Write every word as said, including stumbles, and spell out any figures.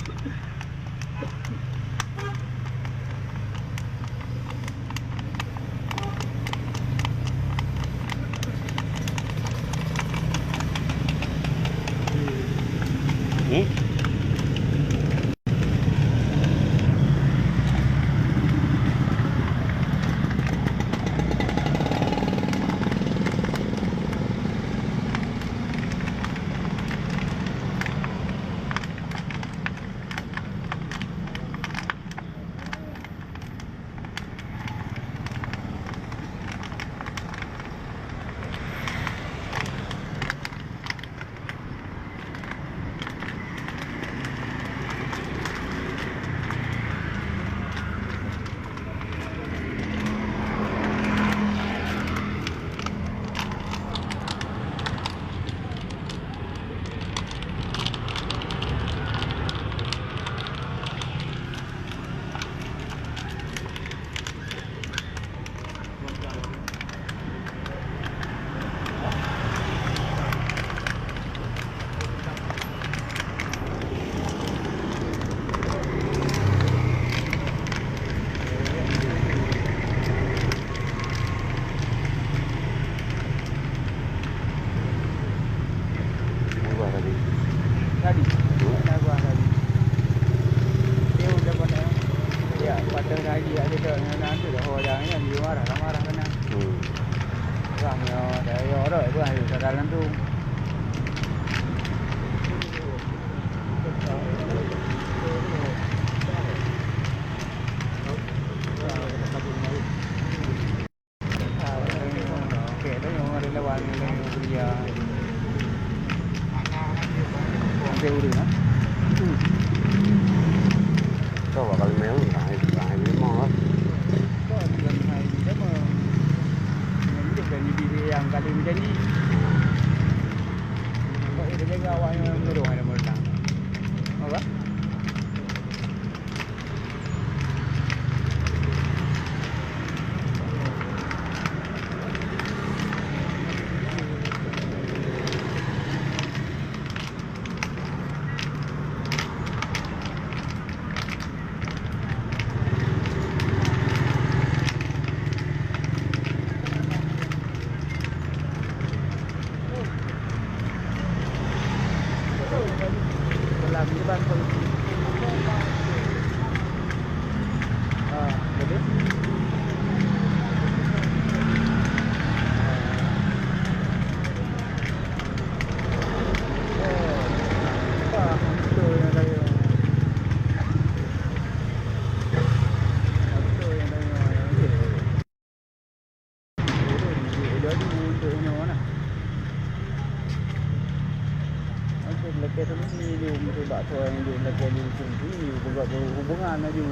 Tadi. Tadi. Hmm. Tadi. Dia udah pada, ya, pada lagi ada tu, yang nanti dah orang yang dia marah, marah kena. Hmm. Orang yang dah, ya, orang tu ada dalam tu. Coba kalau memang, nah, nah, memang lah. Apa? Dalam ni bang politik. Ah, jadi? Ah. Oh, bah, betul yang saya. Betul yang saya. Jadi, untuk nyoe nah. Untuk lagèe tu ni, dia untuk bak tu yang dia lagèe ni, tu ni, buat hubungan laju.